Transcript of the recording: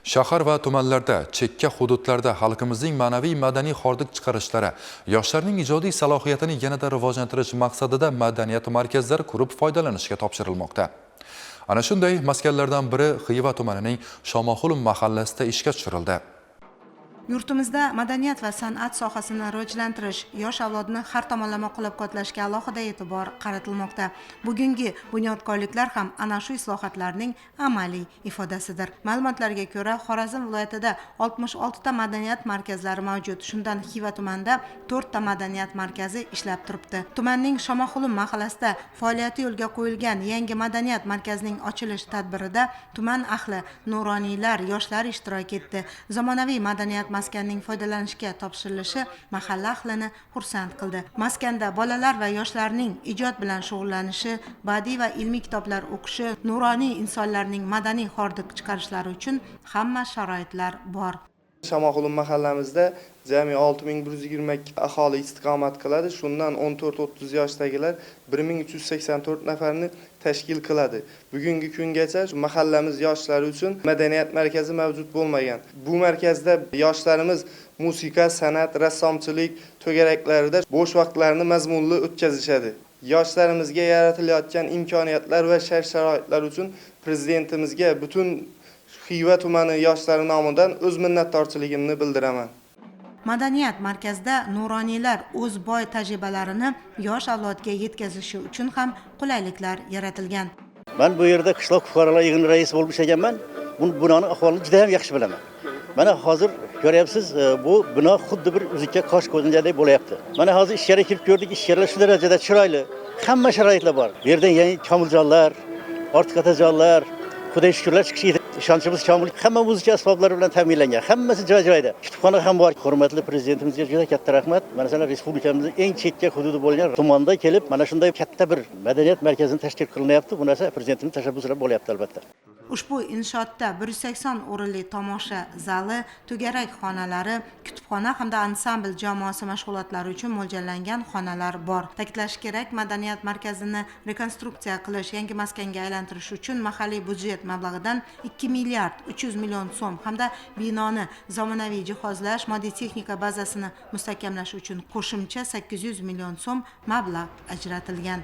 Shahar va tumanlarda, chekka hududlarda xalqimizning ma'naviy madaniy hordiq chiqarishlari, yoshlarning ijodiy salohiyatini yanada rivojlantirish maqsadida madaniyat markazlari qurib foydalanishga topshirilmoqda. Ana shunday maskanlardan biri Xiva tumanining Shomoxul mahallasida ishga tushirildi. Yurtimizda madaniyat va san'at sohasini rivojlantirish, yosh avlodni har tomonlama qo'llab-quvvatlashga alohida e'tibor qaratilmoqda. Bugungi bunyodkorliklar ham ana shu islohotlarning amaliy ifodasidir. Ma'lumotlarga ko'ra, Xorazm viloyatida 66 ta madaniyat markazlari mavjud. Shundan Xiva tumanida 4 ta madaniyat markazi ishlab turibdi. Tumanning Shomoxulum mahallasida faoliyati yo'lga qo'yilgan yangi madaniyat markazining ochilish tadbirida tuman ahli, nuroniylar, yoshlar ishtirok etdi. Zamonaviy madaniyat maskanining foydalanishga topshirilishi mahalla ahlini xursand qildi. Maskanda bolalar va yoshlarning ijod bilan shug'ullanishi, badiiy va ilmiy kitoblar o'qishi, nuroniy insonlarning madaniy hordiq chiqarishlari uchun hamma sharoitlar bor. Shomoxulum mahallamizda jami 6122 aholi istiqomat qiladi. Shundan 14-30 yoshdagilar 1384 nafarni tashkil qiladi. Bugungi kungacha shu mahallamiz yoshlari uchun madaniyat markazi mavjud bo'lmagan. Bu markazda yoshlarimiz musiqa, san'at, rassomchilik to'garaklarida bo'sh vaqtlarini mazmunli o'tkazishadi. Yoshlarimizga yaratilayotgan imkoniyatlar va shart-sharoitlar uchun prezidentimizga butun Xiva tumani yoshlari nomidan o'z minnatdorchiligimni bildiraman. Madaniyat markazida nuroniylar o'z boy tajribalarini yosh avlodga yetkazishi uchun ham qulayliklar yaratilgan. Man bu yerda qishloq fuqarolar yig'ini raisi bo'lib ishlaganman. Bu binoni ahvolini juda ham yaxshi bilaman. Mana hozir ko'ryapsiz, bu bino xuddi bir uzukka qosh ko'rgandek bo'lyapti. Mana hozir ichkari kirib ko'rdik, ichkarilar shu darajada chiroyli, hamma sharoitlar bor. Bu yerdan yangi Komiljonlar, Ortiq otajonlar, Xudoy shukrlar chiqishi ishonchimiz komil. Hamma muzika asboblari bilan ta'minlangan, hammasi joy-joyida. Kutubxona ham bor. Hurmatli prezidentimizga juda katta rahmat. Mana shu respublikamizning eng chekka hududi bo'lgan tumanda kelib, mana shunday katta bir madaniyat markazini tashkil qilinyapti. Bu narsa prezidentimiz tashabbusi bilan bo'lyapti albatta. Ushbu inshootda 180 o'rinli tomosha zali, to'garak xonalari, kutubxona hamda ansambl jamoasi mashg'ulotlari uchun mo'ljallangan xonalar bor. Ta'kidlash kerak, madaniyat markazini rekonstruksiya qilish, yangi maskanga aylantirish uchun mahalliy byudjet mablag'idan 2 milliard 300 million so'm hamda binoni zamonaviy jihozlash, moddiy texnika bazasini mustahkamlash uchun qo'shimcha 800 million so'm mablag' ajratilgan.